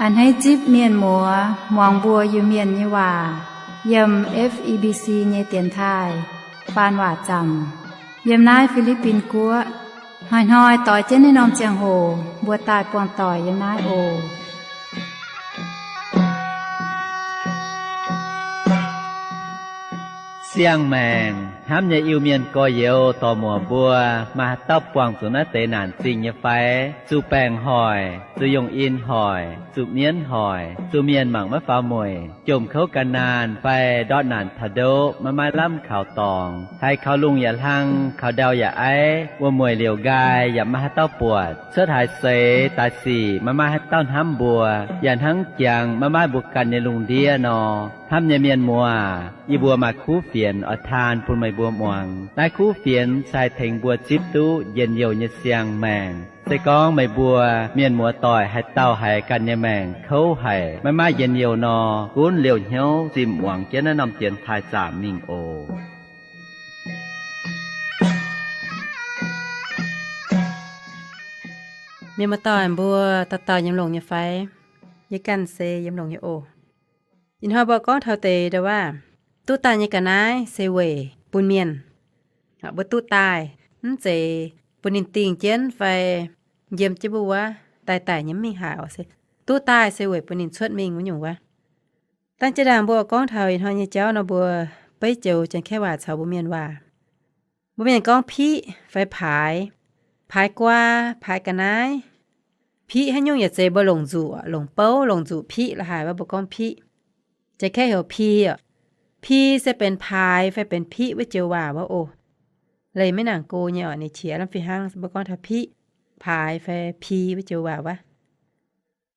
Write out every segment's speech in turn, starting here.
A'hneiv zipv mienh muoz muangx mbuo Iu-Mienh nyei waac yiem F E B C nyei dienx taaih faan waac zaamc yiem naaiv Fi^li^bin Guoqv. Hnoi-hnoi doix jienv naaiv norm ziangh hoc mbuo daaih buangh doic yiem naaiv oc. Siang-maengc hnamv nyei Iu-Mienh gorx-youz dorc-muoc mbuo, maaih haaix dauh buangh zuqc naaiv deix naanc zingh nyei fai? Zuqc baengc hoic, zuqc yungh in hoic, zuqc mienv hoic, zuqc mienh mangc maiv faaux mueic, jomc kouv gan naanh fai ndortv naanc taux ndoqv maiv maaih lamh kaux dorngx, haiz kaux lungh yaac hlang, kaux ndau yaac aiv, wuom-mueic liouc nqaai yaac maiv maaih haaix dauh buatc, cuotv haaix seix daaih sic maiv maaih haaix dauh hnamv mbuo, yaac hnangv jangx maiv maaih mbuo ganh nyei lungh ndiev nor. Hnamv nyei mienh muoz, yie mbuo maaih kuv fienx oix taan bun meih mbuo muangx. Naaiv kuv fienx se haih tengx mbuo zipv duqv njien-youh nyei siang-maengc. Se gorngv meih mbuo mienh muoz-doic haaix dauh haiz ganh nyei maengc kouv haic, maiv maaih njien-youh nor, gunv liouh hnyouv zimh muangx jienv naaiv norm dienx taaih zaamc mingh oc. Mienh muoz-doic mbuo, dauh dauh yiem longx nyei fai? Yie ganh se yiem longx nyei oc. Ih hnoi mbuo gorngv taux deix ndau-waac, duqv daaih nyei ga'naaiv se weic bun mienh, mbuo duqv daaih, mv zeiz bun ninh dingh jienv fai yiem jienv mbuo wuov daaih daic nyei, mv mingh haaix oc. Se duqv daaih se weic bun ninh cuotv mingh wuov nyungc wuov. Dangh jiex ndaangc mbuo gorngv taux ih hnoi nyei jauv nor, mbuo beiv joux Janx-Kaeqv waac caux mbuo Mienh waac. Mbuo Mienh gorngv piqv fai paaix, paaix guaa, paaix ga'naaiv. Piqv haaix nyungc yaac zeiz mbuo longc nzuqc, longc bouv, longc nzuqc piqv la'haaix wuov mbuo gorngv piqv. Janx-Kaeqv heuc pi oc. Pi se benx paaix fai benx piqv wuov joux waac wuov oc. Leih maiv nangc go nyei oc, ninh qiex lamh fih hnangv. Mbuo gorngv taux piqv, paaix fai pi wuov joux waac wuov.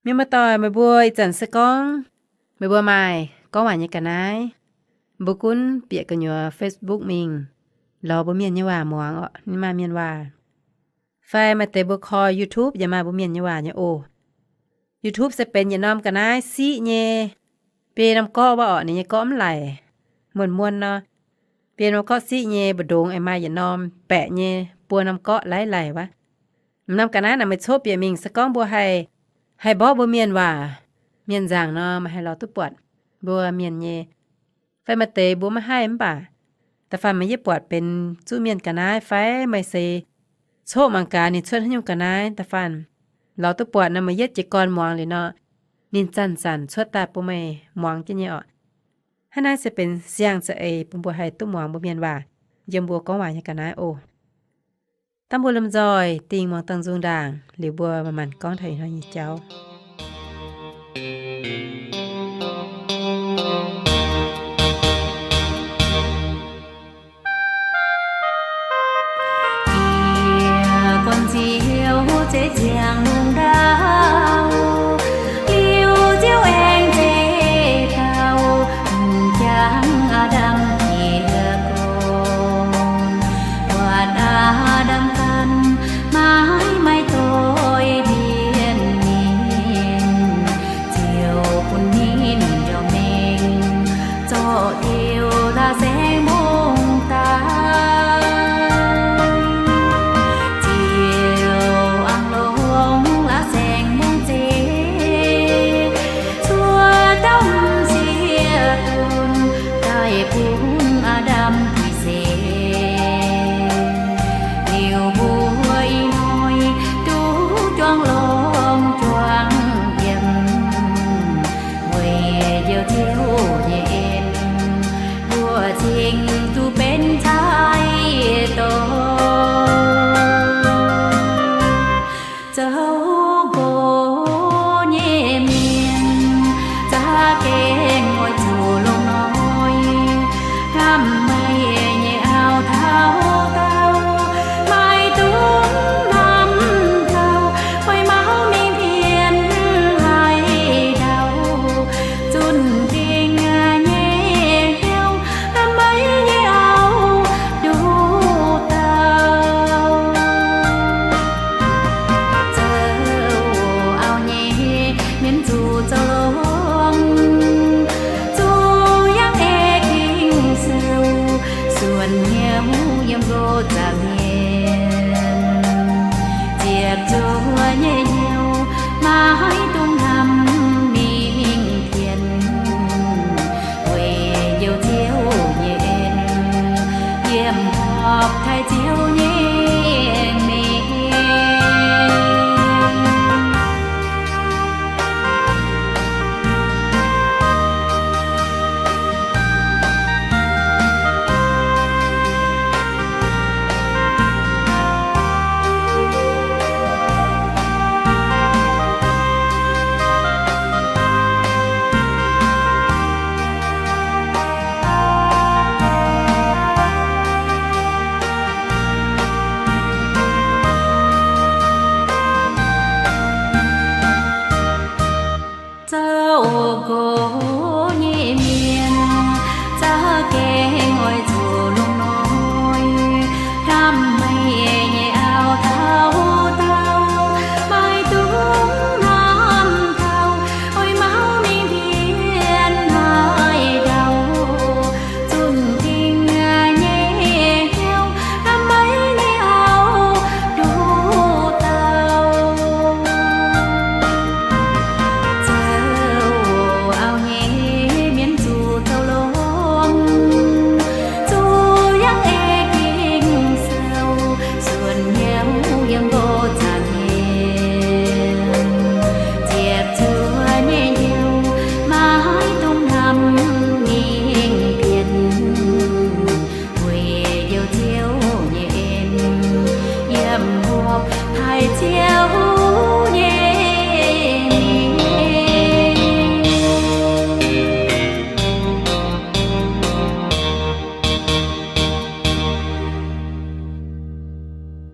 Mienh muoz-doic, meih mbuo ih zanc se gorngv meih mbuo maaih gorngv waac nyei ga'naaiv, mbuo gunv bieqc gu'nyuoz Facebook mingh lorz mbuo Mienh nyei waac muangx oc, ninh maaih Mienh waac. Fai maaih deix mbuo koi YouTube yaac maaih mbuo Mienh nyei waac nyei oc. YouTube se benx yietc norm ga'naaiv siqv nyei, biei norm gorqv wuov oc, ninh nyei gorqv mv laic, muonc muonc nor. Biei norm gorqv siqv nyei, mbu'ndongx aengx maaih yietc norm baeqc nyei, buo norm gorqv laiv laic wuov. M'norm ga'naaiv naaic meih cov bieqc mingh se gorngv mbuo haih, haih mborqv mbuo Mienh waac, Mienh nzaangc nor, meih haih lorz duqv buatc mbuo Mienh nyei. Fai maaih deix mbuo maiv haih mv baac da'faanh meih yietv buatc benx zuqc Mienh ga'naaiv fai meih se coqv mangc gaax ninh cuotv haaix nyungc ga'naaiv da'faanh lorz duqv buatc nor, meih yietv jiez gorn muangx liuz nor, ninh zanc-zanc cuotv daaih bun meih muangx jienv nyei oc. Hnangv naaiv se benx siang-za'eix bun mbuo haih duqv muangx mbuo Mienh waac yiem mbuo gorngv waac nyei ga'naaiv oc. Dangh mbuo lomh nzoih dingh muangx dangh nzung ndaangc liuz mbuo manc-manc gorngv taux ih hnoi nyei jauv.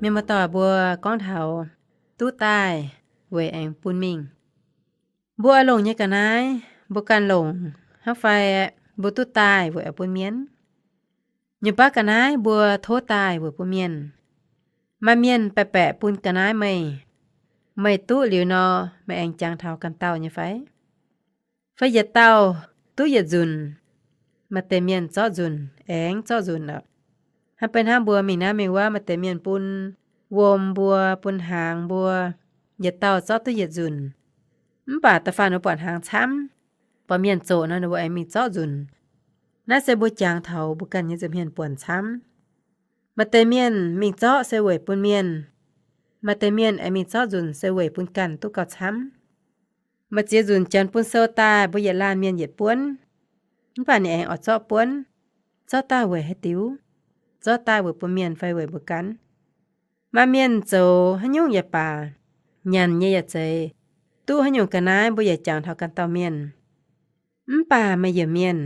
Mienh muoz-doic, mbuo gorngv taux duqv daaih weic aengx bun mingh. Mbuo oix longc nyei ga'naaiv, mbuo ganh longc hnangv fai mbuo duqv daaih weic aengx bun mienh? Nyungc baav ga'naaiv mbuo tov daaih weic bun mienh. Maaih mienh baeqc baeqc bun ga'naaiv meih, meih duqv liuz nor, meih aengx jangx taux ganh dauh nyei fai? Fai yietc dauh duqv yietc nzunc, maaih deix mienh zorqv nzunc, aengx zorqv nzunc aqv. Hnangv beiv hnangv mbuo mingh naaiv mingh wuov, maaih deix mienh bun wuom mbuo, bun hnaangx mbuo, yietc dauh zorqv duqv yietc nzunc. Mv baac da'faanh ninh mbuo buatc hnaangx camv, buatc mienh zoqc nor, ninh mbuo aengx mingh zorqv nzunc. Naaiv se mbuo jangx taux mbuo ganh nyei nza'hmien buonc camv. Maaih deix mienh mingh zorqv se weic bun mienh. Maaih deix mienh aengx mingh zorqv nzunc se weic bun ganh duqv gauh camv. Maaih ziex nzunc janx bun sou daaih, mbuo yietc laanh mienh yietc buonv. Mv baac ninh aengx oix zorqv buonv, zorqv daaih weic haaix diuc? Zorqv daaih weic bun mienh fai weic mbuo ganh? Maaih mienh zoux haaix nyungc yaac baac, nyanc nyei yaac zeiz, duqv haaix nyungc ga'naaiv mbuo yaac jangx taux ganh dauh mienh. Mv baac meih yiemc mienh,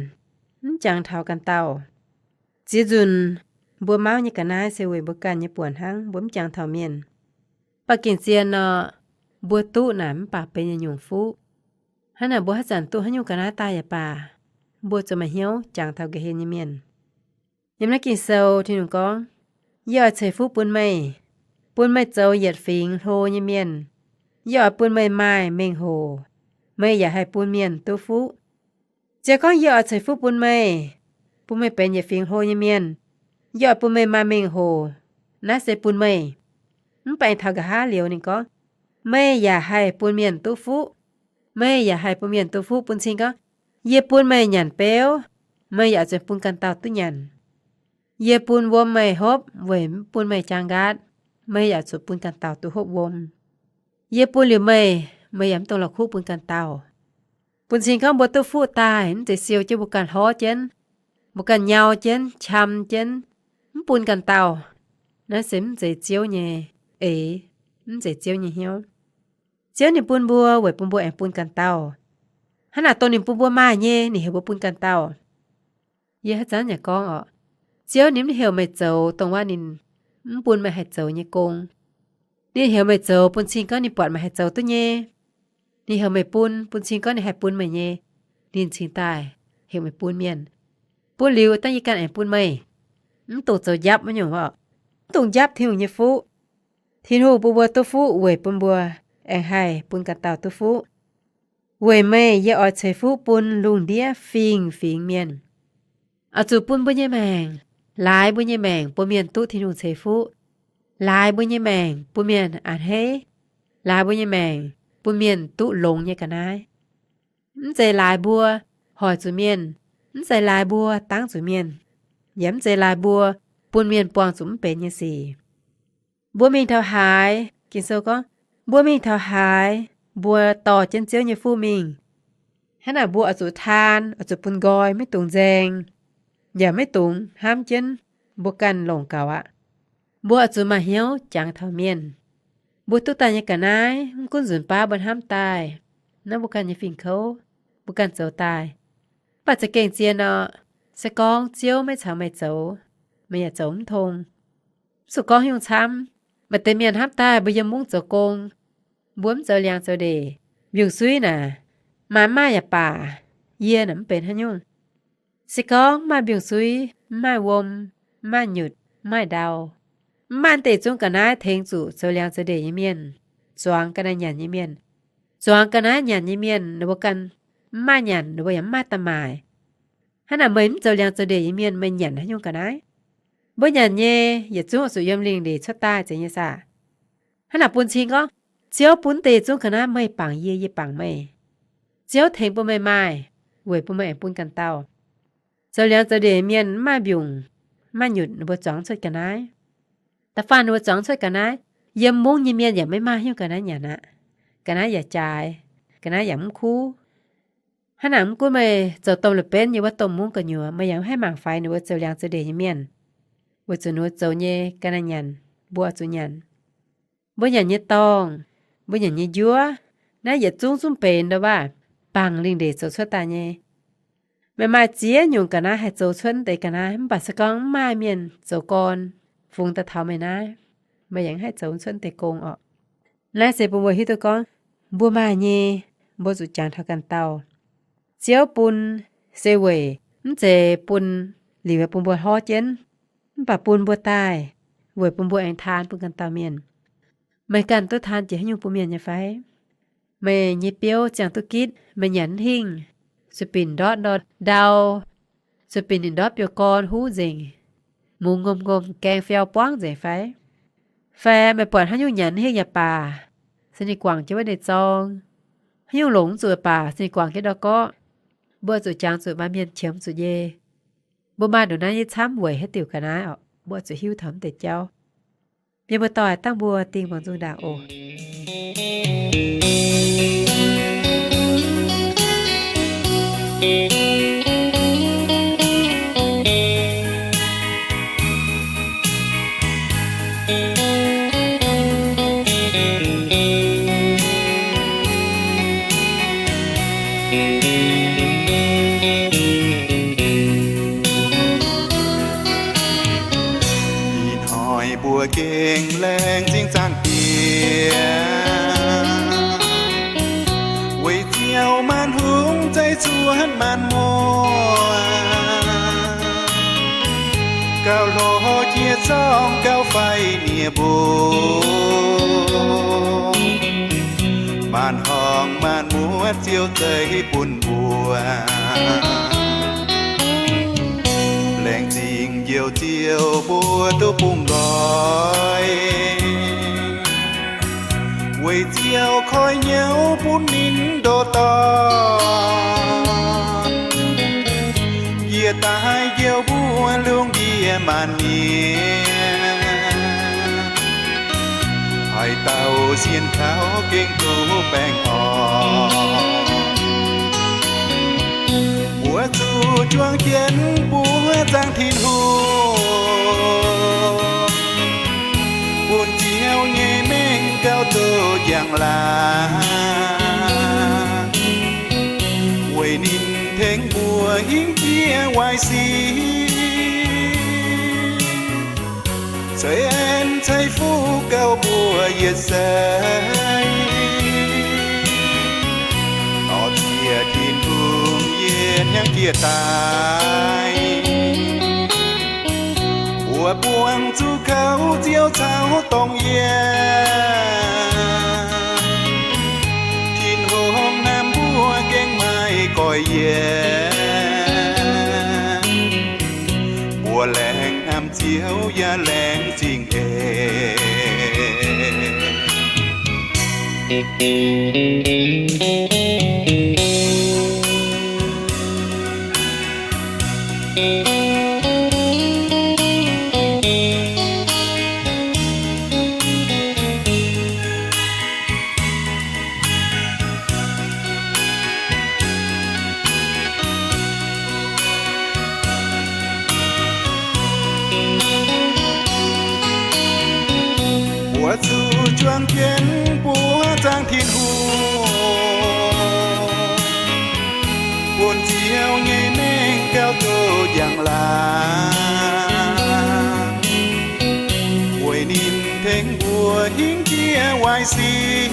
mv jangx taux ganh dauh. Ziex nzunc mbuo mauv nyei ga'naaiv se weic mbuo ganh nyei buonc hnangv, mbuo mv jangx taux mienh. Baac gengh zien nor, mbuo duqv naaic mv baac benx yietc nyungc fuqv. Hnangv naaic mbuo haaix zanc duqv haaix nyungc ga'naaiv daaih yaac baac, mbuo zuqc maaih hnyouv jangx taux ga'hlen nyei mienh. Yiem naaiv Ging-Sou Tin-Hungh gorngv, Yie oix ceix fuqv bun meih, bun meih zoux yietc fingx hlo nyei mienh. Yie oix bun meih maaih mengh hoc, meih yaac haih bun mienh duqv fuqv. Ziouv gorngv, Yie oix ceix fuqv bun meih, bun meih benx yietc fingx hlo nyei mienh. Yie oix bun meih maaih mengh hoc. Naaiv se bun meih. Mv baac aengx taux nqa'haav liuz ninh gorngv, Meih yaac haih bun mienh duqv fuqv. Meih yaac haih bun mienh duqv fuqv. Bun cing gorngv, Yie bun meih nyanc beuv, meih yaac zuqc bun ganh dauh duqv nyanc. Yie bun wuom meih hopv weic mv bun meih jaang nqaatv, meih yaac zuqc bun ganh dauh duqv hopv wuom. Yie bun liuz meih, meih yaac mv dungx la'kuqv bun ganh dauh. Bun cing gorngv mbuo duqv fuqv daaih mv zeiz siou jienv mbuo ganh hlorv jienv, mbuo ganh nyau jienv, qam jienv, mv bun ganh dauh. Naaiv se mv zeiz Ziouv nyei eix, mv zeiz Ziouv nyei hnyouv. Ziouv ninh bun mbuo weic bun mbuo aengx bun ganh dauh. Hnangv naaic dongh ninh bun mbuo maaih nyei, ninh heuc mbuo bun ganh dauh. Yie haaix zanc yaac gorngv orqc, Ziouv ninh mv heuc meih zoux dongh wuov ninh mv bun meih haih zoux nyei gong. Ninh heuc meih zoux bun cing gorngv ninh buatc meih haih zoux duqv nyei. Ninh heuc meih bun bun cing gorngv ninh haih bun meih nyei. Ninh cingx daaih heuc meih bun mienh. Bun liuz dangh yie ganh aengx bun meih. Mv dungx zoux njapv wuov nyungc orqc. Mv dungx njapv Tin-Hungh nyei fuqv. Tin-Hungh bun mbuo duqv fuqv weic bun mbuo aengx haih bun ganh dauh duqv fuqv. Weic meih yie oix ceix fuqv bun lungh ndiev fingx-fingx mienh. Oix zuqc bun mbuo nyei maengc, laaix mbuo nyei maengc bun mienh duqv Tin-Hungh ceix fuqv. Laaix mbuo nyei maengc bun mienh a'hneiv. Laaix mbuo nyei maengc bun mienh duqv longx nyei ga'naaiv. Mv zeiz laaix mbuo hoic zuqc mienh, mv zeiz laaix mbuo dangv zuqc mienh, yaac mv zeiz laaix mbuo bun mienh buangh zuqc mv benx nyei sic. Mbuo mingh taux haaix, Ging-Sou gorngv, mbuo mingh taux haaix, mbuo dorh jienv Ziouv nyei fuqv mingh. Hnangv naaic mbuo oix zuqc taan, oix zuqc bun nqoi, maiv dungx nzaeng, yaac maiv dungx hnamv jienv mbuo ganh longc gaux aqv. Mbuo oix zuqc maaih hnyouv jangx taux mienh. Mbuo duqv daaih nyei ga'naaiv, mv gunv nzunc baav mbuo hnamv daaih, naaiv mbuo ganh nyei fingx kouv, mbuo ganh zoux daaih. Mv baac za'gengh zien nor, se gorngv Ziouv maiv caux meih zoux, meih yaac zoux mv tong. Mv zuqc gorngv nyungc camv, maaih deix mienh hnamv daaih mbuo yiem mungv zoux gong, mbuo mv zoux liangx zoux ndeic, mbiungc-suiv naaic, maaih mv maaih yaac baac, yie naaic mv benx haaix nyungc. Se gorngv mv maaih mbiungc-suiv, mv maaih wuom, mv maaih nyutc, mv maaih ndau, mv maaih deix zungv ga'naaiv tengx zuqc zoux liangx zoux ndeic nyei mienh, zuangx ga'naaiv nyanc nyei mienh, zuangx ga'naaiv nyanc nyei mienh, ninh mbuo ganh mv maaih nyanc, ninh mbuo yaac mv maaih daaih maaic. Hnangv naaic meih mv zoux liangx zoux ndeic nyei mienh, meih nyanc haaix nyungc ga'naaiv? Mbuo nyanc nyei yietc zungv zuqc yiem lingh ndeic cuotv daaih zeiz nyei saah? Hnangv naaic bun cing gorngv, Ziouv bun deix zungv ga'naaiv meih bangc yie, yie bangc meih. Ziouv tengx bun meih maaih, weic bun meih aengx bun ganh dauh. Zoux liangx zoux ndeic mienh mv maaih mbiungc, mv maaih nyutc, ninh mbuo zuangx cuotv ga'naaiv. Da'faanh ninh mbuo zuangx cuotv ga'naaiv, yiem mungv nyei mienh yaac maiv maaih haaix nyungc ga'naaiv nyanc aqv. Ga'naaiv yaac jaaix, ga'naaiv yaac mv kuv. Hnangv naaic mv gunv meih zoux domh la'benv nyei wuov domh mungv gu'nyuoz, meih yaac mv haih mangc faix ninh mbuo zoux liangx zoux ndeic nyei mienh, weic zuqc ninh mbuo zoux nyei ga'naaiv nyanc, mbuo oix zuqc nyanc. Mbuo nyanc nyei dorngh, mbuo nyanc nyei njuov, naaiv yietc zungv zungv benx ndo waac bangc lingh ndeic zoux cuotv daaih nyei. Meih maaih ziex nyungc ga'naaiv haih zoux cuotv deix ga'naaiv, mv baac se gorngv mv maaih mienh zoux gorn fungx daaih taux meih naaiv, meih yaac haih zoux cuotv deix gong orqc. Naaiv se bun mbuo hiuv duqv gorngv, mbuo maaih nyei, mbuo zuqc jangx taux ganh dauh. Ziouv bun se weic mv zeiz bun liuz bun mbuo hlorv jienv, mv baac bun mbuo daaih weic bun mbuo aengx taan bun ganh dauh mienh. Meih ganh duqv taan jiex haaix nyungc bun mienh nyei fai? Meih nyei biouv ziangh duqv gitv, meih nyanc hingh, zuqc binc ndortv ndor ndau, zuqc binc ninh ndortv biouv-gorn huv nzengc, mungz ngomh ngomh, gaeng fiau buangv nzengc fai? Fai meih buatc haaix nyungc nyanc hingh yaac baac, se ninh guangc jienv wuov deix zorng, haaix nyungc longc mv zuqc baac se ninh guangc jienv ndau-gorqv? Mbuo zuqc jangx zuqc maaih mienh qiemx zuqc nyei. Mbuo maaih ndongc naaiv nyei camv weic haaix diuc ga'naaiv orqc? Mbuo zuqc hiuv taux mv deix jauv. Mienh muoz-doic, dangh mbuo dingh muangx nzung ndaangc oc. Ih hnoi mbuo gengh laengz zingh zaangc Diex, weic Ziouv maanc hungh zeiv cuotv maanc muoz, gauh hlo jiex zorng gauh faix nie mbuo. Maanc horngh maanc muotv Ziouv zeiv bun mbuo, laengz zingh Njoux Ziouv mbuo duqv bungx nqoi, weic Ziouv koiv hnyouv bun ninh ndoh dorn. Yie daaih Njoux mbuo lungh ndiev maanc nyiex, haaix dauh sienh kaux gengh duqv baengh orn. Mbuo zuqc juangc jienv mbuox zaangc Tin-Hungh, bun Ziouv nyei mengh gauh duqv njang-laangc, weic ninh tengx mbuo hingv jiex waaic sic, ceix aengx ceix fuqv gauh mbuo yietc seix. Dorh ziex Tin-Hungh yie hnyangx jiex daaih, mbuo buangh zuqc kouv Ziouv caux dongh yie. Tin-Hungh hnamv mbuo gengh maiv goiv yie, mbuo laengz hnamv Ziouv yaac laengz zingh eix. Mbuo zuqc juangc jienv mbuox zaangc Tin-Hungh, bun Ziouv nyei mengh gauh duqv njang-laangc, weic ninh tengx mbuo hingv jiex waaic sic,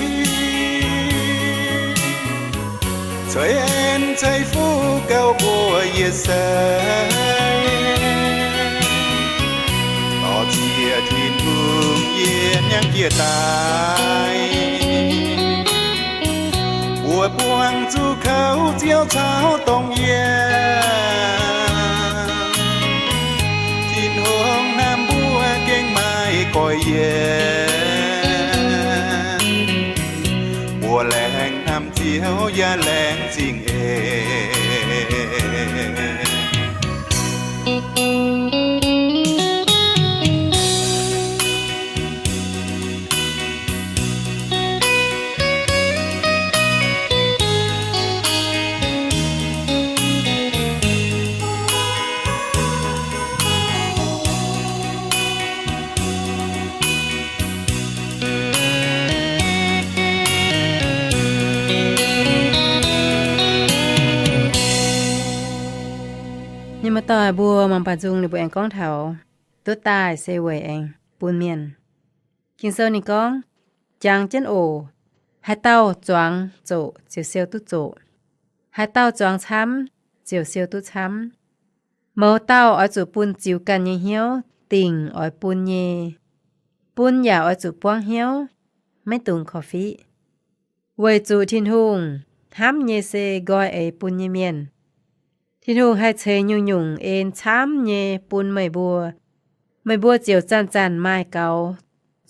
ceix en ceix fuqv gauh mbuo yietc seix. Dorh ziex Tin-Hungh yie hnyangx jiex daaih, mbuo buangh zuqc kouv Ziouv caux dongh yie. Tin-Hungh hnamv mbuo gengh maiv goiv yie, mbuo laengz hnamv Ziouv yaac laengz zingh eix. Mienh muoz-doic mbuo mangc baac nzung ninh mbuo aengx gorngv taux duqv daaih se weic aengx bun mienh. Ging-Sou ninh gorngv, jangx jienv oc. Haaix dauh zuangx zoqc ziouc siou duqv zoqc. Haaix dauh zuangx camv ziouc siou duqv camv. Mouz dauh oix zuqc bun ziux ganh nyei hnyouv dingc oix bun nyei. Bun yaac oix zuqc buangv hnyouv, maiv dungx korv-fiqv. Weic zuqc Tin-Hungh hnamv nyei se nqoi eix bun nyei mienh. Tin-Hungh haih ceix nyungc-nyungc en camv nyei bun meih mbuo. Meih mbuo ziouc zanc-zanc maaih gaux,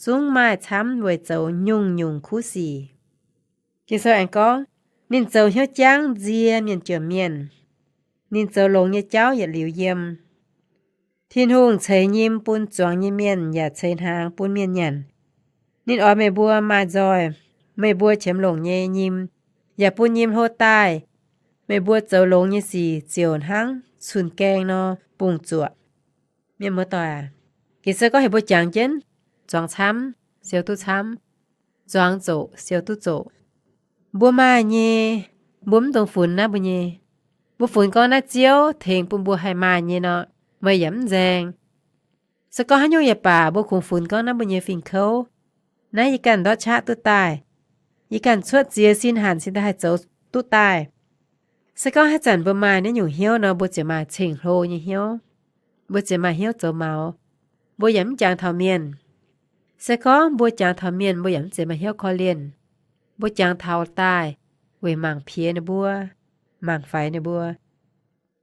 zungv maaih camv weic zoux nyungc-nyungc kuv sic. Ging-Sou aengx gorngv, ninh zoux hnyouv jangv nzie mienh jomc mienh. Ninh zoux longx nyei jauv yietc liuz yiem. Tin-Hungh ceix nyim bun zuangx nyei mienh yaac ceix hnaangx bun mienh nyanc. Ninh oix meih mbuo maaih nzoih, meih mbuo qiemx longc nyei nyim, yaac bun nyim hlo daaih. Meih mbuo zoux longx nyei sic ziouc hnangv cun-gaeng nor bungx zuoqc. Mienh muoz-doic aac, Ging-Sou gorngv heuc mbuo jangx jienv, zuangx camv, siou duqv camv, zuangx zoqc, siou duqv zoqc. Mbuo maaih nyei, mbuo mv dungx funx naaiv mbuo nyei. Mbuo funx gorngv naaiv Ziouv tengx bun mbuo haih maaih nyei nor, meih yaac mv nzaeng. Se gorngv haaix nyungc yaac baac, mbuo kungx funx gorngv naaiv mbuo nyei fingx kouv. Naaiv yie ganh ndortv qaqv duqv daaih. Yie ganh cuotv ziex sin hanc cingx daaih haih zoux duqv daaih. Se gorngv haaix zanc mbuo maaih naaiv nyungc hnyouv nor, mbuo ziouc maaih ceng-hlo nyei hnyouv. Mbuo ziouc maaih hnyouv zoux maux. Mbuo yaac mv jangx taux mienh. Se gorngv mbuo jangx taux mienh, mbuo yaac mv zeiz maaih hnyouv korv-lienh. Mbuo jangx taux daaih weic mangc piex ninh mbuo, mangc faix ninh mbuo.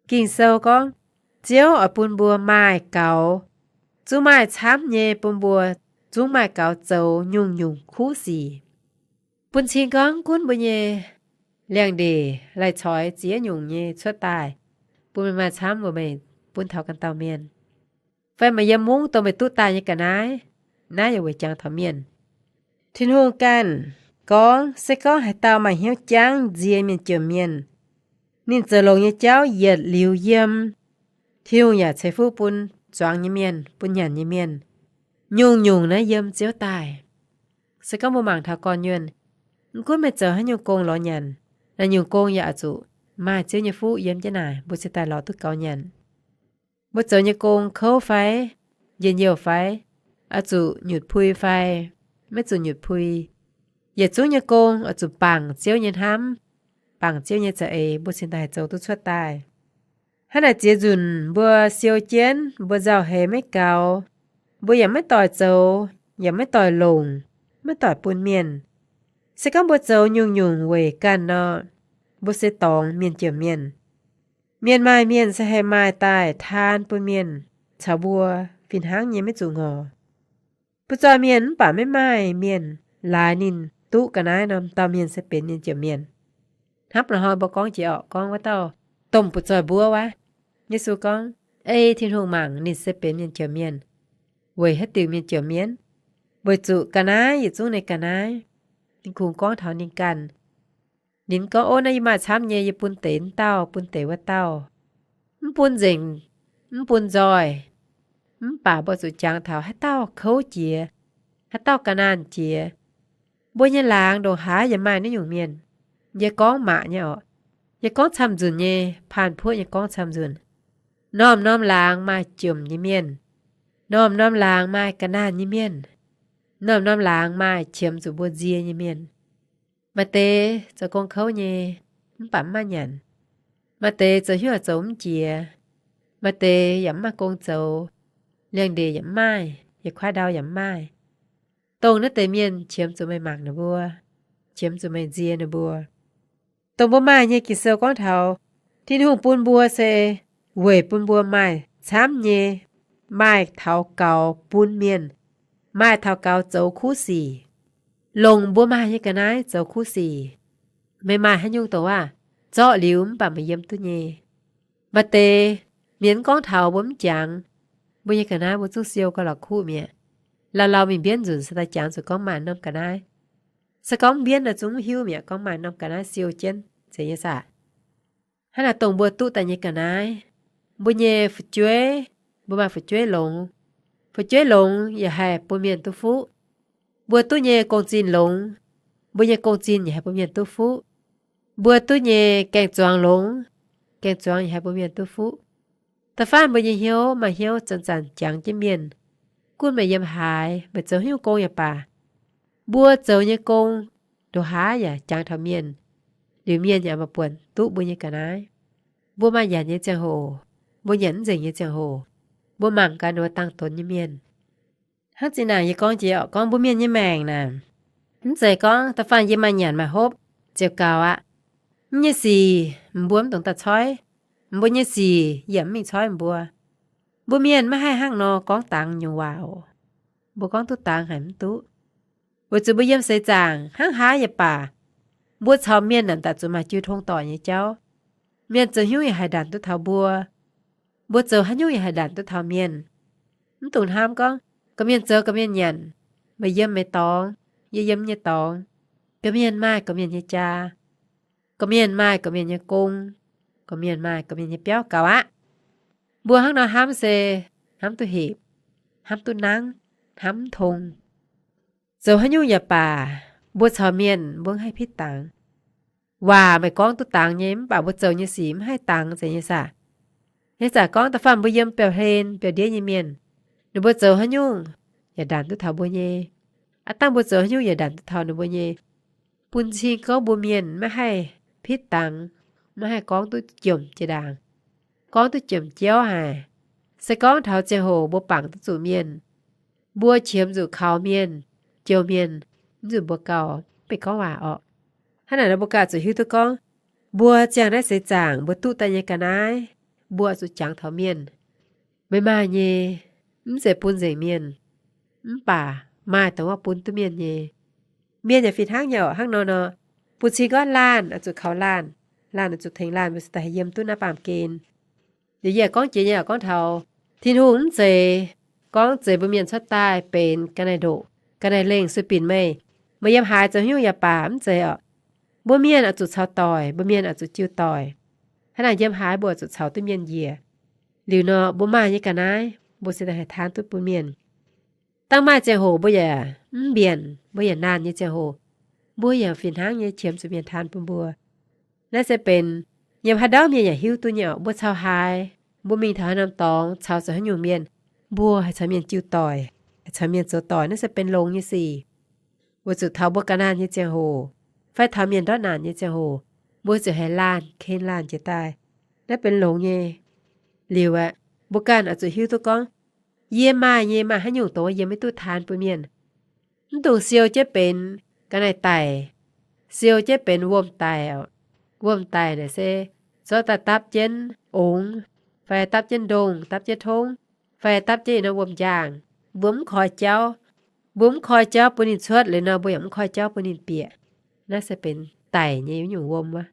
Ging-Sou gorngv, Ziouv oix bun mbuo maaih gaux, zungv maaih camv nyei bun mbuo, zungv maaih gaux zoux nyungc-nyungc kuv sic. Bun cing gorngv gunv mbuo nyei liangx-ndeic laih coix ziex nyungc nyei cuotv daaih, bun meih maaih camv weic meih bun taux ganh dauh mienh, fai meih yiem mungv dongh meih duqv daaih nyei ga'naaiv. Naaiv yaac weic jangx taux mienh. Tin-Hungh ganh gorngv, se gorngv haaix dauh maaih hnyouv jangv nzie mienh jomc mienh, ninh zoux longx nyei jauv yietc liuz yiem. Tin-Hungh yaac ceix fuqv bun zuangx nyei mienh, bun nyanc nyei mienh. Nyungc-nyungc naaiv yiem Ziouv daaih. Se gorngv mbuo mangc taux gorn-nyuonh, mv gunv meih zoux haaix nyungc gong lorz nyanc, naaiv nyungc gong yaac oix zuqc maaih Ziouv nyei fuqv yiem jienv naaic, mbuo cingx daaih lorz duqv gaux nyanc. Mbuo zoux nyei gong kouv fai, njien-youh fai, oix zuqc nyutc pui fai, maiv zuqc nyutc pui, yietc zungv nyei gong oix zuqc bangc Ziouv nyei hnamv, bangc Ziouv nyei za'eix, mbuo cingx daaih zoux duqv cuotv daaih. Hnangv naaic ziex nzunc mbuo siou jienv, mbuo nzauh heix maiv gaux, mbuo yaac maiv doic zoux, yaac maiv doic longc, maiv doic bun mienh. Se gorngv mbuo zoux nyungc-nyungc weic ganh nor, mbuo se dorngx mienh jomc mienh. Mienh maaih mienh se haih maaih daaih taan bun mienh caux mbuo fih hnangv nyei maiv zuqc ngorc. Butv-zoih mienh mv baac maiv maaih mienh laaix ninh duqv ga'naaiv nor, dauh mienh se benx mienh jomc mienh. Hnangv nor hnoi mbuo gorngv jiex orqc, gorngv wuov dauh domh butv-zoih mbuov wuov, Yesu gorngv, ei Tin-Hungh mangc ninh se benx mienh jomc mienh. Weic haaix diuc mienh jomc mienh? Weic zuqc ga'naaiv yietc zungv nyei ga'naaiv, ninh kungx gorngv taux ninh ganh. Ninh gorngv, ov, naaiv yie maaih camv nyei, yie bun deix wuov dauh, bun deix wuov dauh. Mv bun nzengc, mv bun nzoih. Mv baac mbuo zuqc jangx taux haaix dauh kouv jiex, haaix dauh ga'naanh jiex. Mbuo nyei laangz ndongc haaix yaac maaih naaiv nyungc mienh. Yie gorngv maac nyei orqc. Yie gorngv camv-nzunc nyei, paan-puoqv nyei gorngv camv-nzunc. Norm-norm laangz maaih jomc nyei mienh. Norm-norm laangz maaih ga'naanh nyei mienh. Norm-norm laangz maaih qiemx zuqc mbuo nzie nyei mienh. Maaih deix zoux gong kouv nyei, mv baac mv maaih nyanc. Maaih deix zoux hnyouv zoux mv jiex. Maaih deix yaac mv maaih gong zoux. Liangx-ndeic yaac mv maaih, yietc kuaaiv ndau yaac mv maaih. Dongh naaiv deix mienh qiemx zuqc meih mangc ninh mbuo, qiemx zuqc meih nzie ninh mbuo. Dongh mbuo maaih nyei, Ging-Sou gorngv taux Tin-Hungh bun mbuo se weic bun mbuo maaih camv nyei, maaih taux gaux bun mienh, maaih taux gaux zoux kuv sic, longc mbuo maaih nyei ga'naaiv zoux kuv sic. Meih maaih haaix nyungc dongh waac zorqv liuz mv baac meih yiem duqv nyei. Maaih deix mienh mv gorngv taux mbuo mv jangx, mbuo nyei ga'naaiv mbuo zungv siou gauh la'kuqv mi'aqv. Lauh lauh mingh mbienv nzunc se daaih jangx zuqc gorngv maaih norm ga'naaiv. Se gorngv mbienv nor zungv mv hiuv mi'aqv gorngv maaih norm ga'naaiv siou jienv, zeiz nyei saah? Hnangv naaic dongh mbuo duqv daaih nyei ga'naaiv, mbuo nyei fu'jueiv, mbuo maaih fu'jueiv longx. Fu'jueiv longx yaac haih bun mienh duqv fuqv. Mbuo duqv nyei gong-zinh longx, mbuo nyei gong-zinh yaac haih bun mienh duqv fuqv. Mbuo duqv nyei gaeng-zuangx longx, gaeng-zuangx yaac haih bun mienh duqv fuqv. Da'faanh mbuo nyei hnyouv maaih hnyouv zanc-zanc jangx jienv mienh, Gunv meih yiem haaix, meih zoux haaix nyungc gong yaac baac, mbuo zoux nyei gong, ndoqc haaix yaac jangx taux mienh, liuz mienh yaac maaih buonc duqv mbuo nyei ga'naaiv. Mbuo maaih nyanc nyei ziangh hoc, mbuo nyanc mv nzengc nyei ziangh hoc, mbuo mangc gaax ninh mbuo dangh donx nyei mienh. Hnangv zinh ndaangc yie gorngv jiex oc, gorngv mbuo mienh nyei maengc naaic, mv zeiz gorngv da'faanh yie maaih nyanc maaih hopv ziouc gaux aqv. Mv nyei sic mbuo mv dungx daaih coiv, mbuo nyei sic yie mv mingh coiv mbuo. Mbuo mienh maiv haih hnangv nor gorngv dangx nyungc waac oc. Mbuo gorngv duqv dangx haic mv duqv. Weic zuqc mbuo yiem seix zaangc hnangv haaix yaac baac, mbuo caux mienh naaic daaih zuqc maaih jiu tong doic nyei jauv. Mienh zoux haaix nyungc yaac haih ndanc duqv taux mbuo. Mbuo zoux haaix nyungc yaac haih ndanc duqv taux mienh. Mv dungx hnamv gorngv gorqv-mienh zoux gorqv-mienh nyanc, meih yiem meih dorngx, yie yiem nyei dorngx, gorqv-mienh maaih gorqv-mienh nyei jaa, gorqv-mienh maaih gorqv-mienh nyei gong, gorqv-mienh maaih gorqv-mienh nyei biauv gaux aqv. Mbuo hnangv nor hnamv se hnamv duqv hepc, hnamv duqv nangv, hnamv mv tong. Zoux haaix nyungc yaac baac, mbuo caux mienh mbuo mv haih pitv dangx. Waac meih gorngv duqv dangx nyei, mv baac mbuo zoux nyei sic mv haih dangx zeiz nyei saah. Nyei zaqc gorngv da'faanh mbuo yiem biauv-hlen biauv-ndiev nyei mienh, ninh mbuo zoux haaix nyungc yaac ndanc duqv taux mbuo nyei. Aav dangh mbuo zoux haaix nyungc yaac ndanc duqv taux ninh mbuo nyei. Bun cing gorngv mbuo mienh maiv haih pitv dangx, maiv haih gorngv duqv jomc jiex ndaangc, gorngv duqv jomc jauv haic. Se gorngv taux ziangh hoc mbuo bangc duqv zuqc mienh, mbuo qiemx zuqc kaux mienh, jouh mienh, mv zuqc mbuo gauh mv bei gorngv waac orqc. Hnangv naaic nor mbuo gauh zuqc hiuv duqv gorngv, mbuo ziangh naaiv seix zaangc mbuo duqv daaih nyei ga'naaiv, mbuo zuqc jangx taux mienh. Meih maaih nyei, mv zeiz bun nzengc mienh, mv baac maaih dongh wuov bun duqv mienh nyei. Mienh yaac fih hnangv nyei orqc. Hnangv nor nor, bun cing gorngv laanh oix zuqc kaux laanh, laanh oix zuqc tengx laanh, mbuo se daaih haih yiem duqv naaiv baamh gen. Liuz yie gorngv jiex nyei oc, gorngv taux Tin-Hungh mv zeiz gorngv zeiz mbuo mienh cuotv daaih benx ga'naaiv-ndoqc, ga'naaiv-lengh sueih binc meih, meih yiem haaix zoux haaix nyungc yaac baac, mv zeiz orqc. Mbuo mienh oix zuqc caux doic, mbuo mienh oix zuqc jiu doic. Hnangv naaic yiem haaix mbuo oix zuqc caux duqv mienh njiec. Liuz nor mbuo maaih nyei ga'naaiv mbuo se daaih haih taan duqv bun mienh. Dangh maaih ziangh hoc mbuo yaac mv mbienc, mbuo yaac naanh nyei ziangh hoc, mbuo yaac fih hnangv nyei qiemx zuqc mienh taan bun mbuo. Naaiv se benx yiem haaix ndau mienh yaac hiuv duqv nyei orqc. Mbuo caux haaix, mbuo mingh taux haaix norm dorngx, caux zuqc haaix nyungc mienh, mbuo haih caux mienh jiu doic, haih caux mienh zoux doic. Naaiv se benx longx nyei sic. Weic zuqc taux mbuo ga'naanh nyei ziangh hoc fai taux mienh ndortv naanc nyei ziangh hoc, mbuo ziouc haih laanh ken laanh jiez daaih. Naaiv benx longx nyei. Liuz aeqv, mbuo ganh oix zuqc hiuv duqv gorngv, yie maaih nyei maaih haaix nyungc dongh wuov yie maiv duqv taan bun mienh. Mv dungx siou jienv benx ga'naaiv-daic, siou jienv benx wuom-daic oc. Wuom-daic naaic se zorqv daaih dapv jienv ongx, fai dapv jienv ndongh, dapv jienv tongv, fai dapv jienv ih norm wuom-njaangh. Mbuo mv koi jauv, mbuo mv koi jauv bun ninh cuotv liuz nor, mbuo yaac mv koi jauv bun ninh bieqc. Naaiv se benx daic nyei wuov nyungc wuom wuov.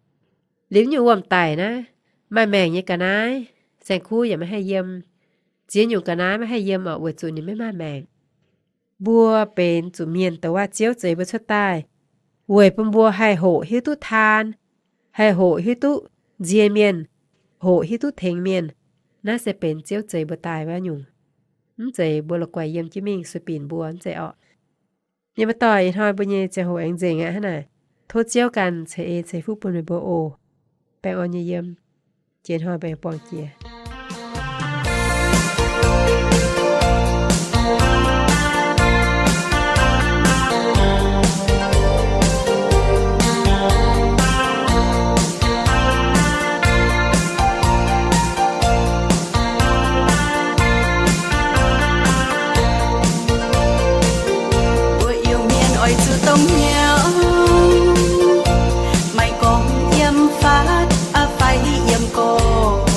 Liuz nyungc wuom-daic naaiv, maaih maengc nyei ga'naaiv, saeng-kuv yaac maiv haih yiem. Ziex nyungc ga'naaiv maiv haih yiem oc, weic zuqc ninh maiv maaih maengc. Mbuo benx zuqc mienh dongh wuov Ziouv zeix mbuo cuotv daaih, weic bun mbuo haih hoqc hiuv duqv taan, haih hoqc hiuv duqv nzie mienh, hoqc hiuv duqv tengx mienh. Naaiv se benx Ziouv zeix mbuo daaih wuov nyungc. Mv zeiz mbuo la'guaih yiem jienv mingh sueih binc mbuo, mv zeiz orqc. Mienh muoz-doic, ih hnoi mbuo nyei ziangh hoc aengx nzengc aqv. Hnangv naaic, tov Ziouv ganh ceix eix ceix fuqv bun meih mbuo oc. Baengh orn nyei yiem. Jiex hnoi mbuo aengx buangh jiex. Mbuo Iu-Mienh oix zuqc dongh hnyouv, maiv gorngv yiem fatv fai yiem gorx.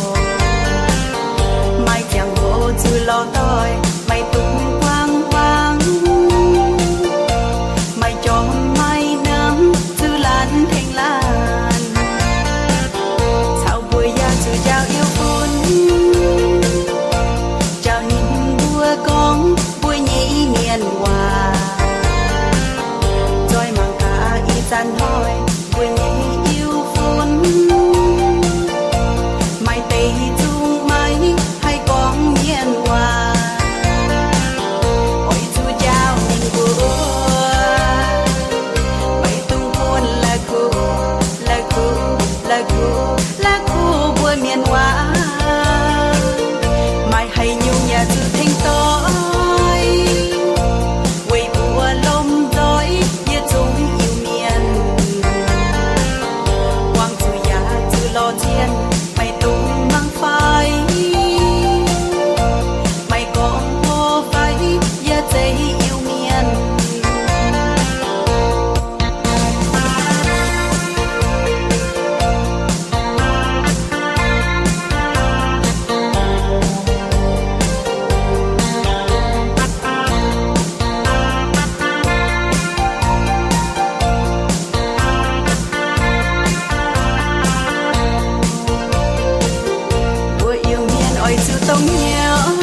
Hnyouv,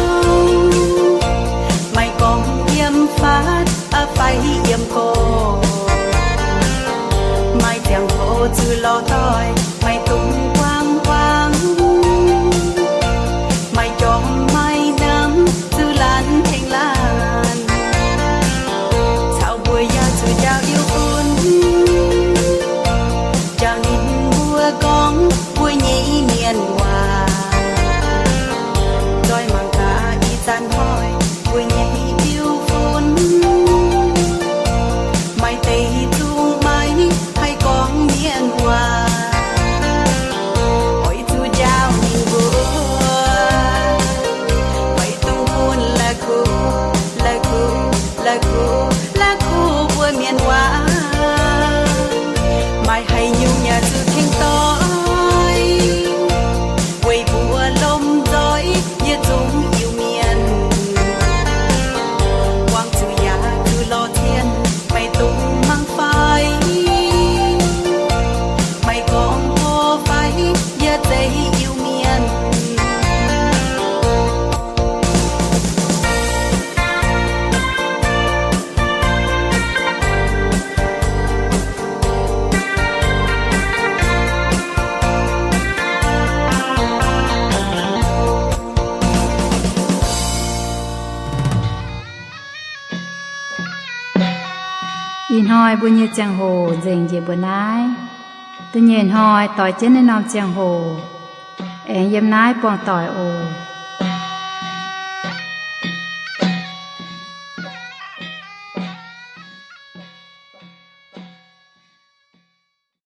maaih gorngv yiem faatv fai yiem gorx, maaih ziangh hoc zuqc lorz doic, maaih dungz guangc guangc, maaih jorm maaih namx zuqc laanh tengx laanh, caux mbuo yaac zuqc njaaux iu-fun, njaaux ninh mbuo gorngv mbuo nyei mienh waac, nzoih mangc gaax ih zanc hnoi mbuo nyei iu-fun, maaih deix zungv maiv haih gorngv mienh waac, oix zuqc njaaux ninh mbuo, oix dungx bun la'kuqv, la'kuqv, la'kuqv, la'kuqv mbuo mienh waac, maaih haaix nyungc yaac zuqc tengx doix, weic mbuo lomh nzoih yietc zungv Iu-Mienh, buangh zuqc yaac zuqc lorz cien, maaih dungz mangc fai, maaih gorngv mbuo fai, yie zeiz Iu-Mienh. Ih hnoi mbuo nyei ziangh hoc nzengc njiec mbuo naaiv. Da'nyeic hnoi doix jienv naaiv norm ziangh hoc, aengx yiem naaiv buangh doic oc.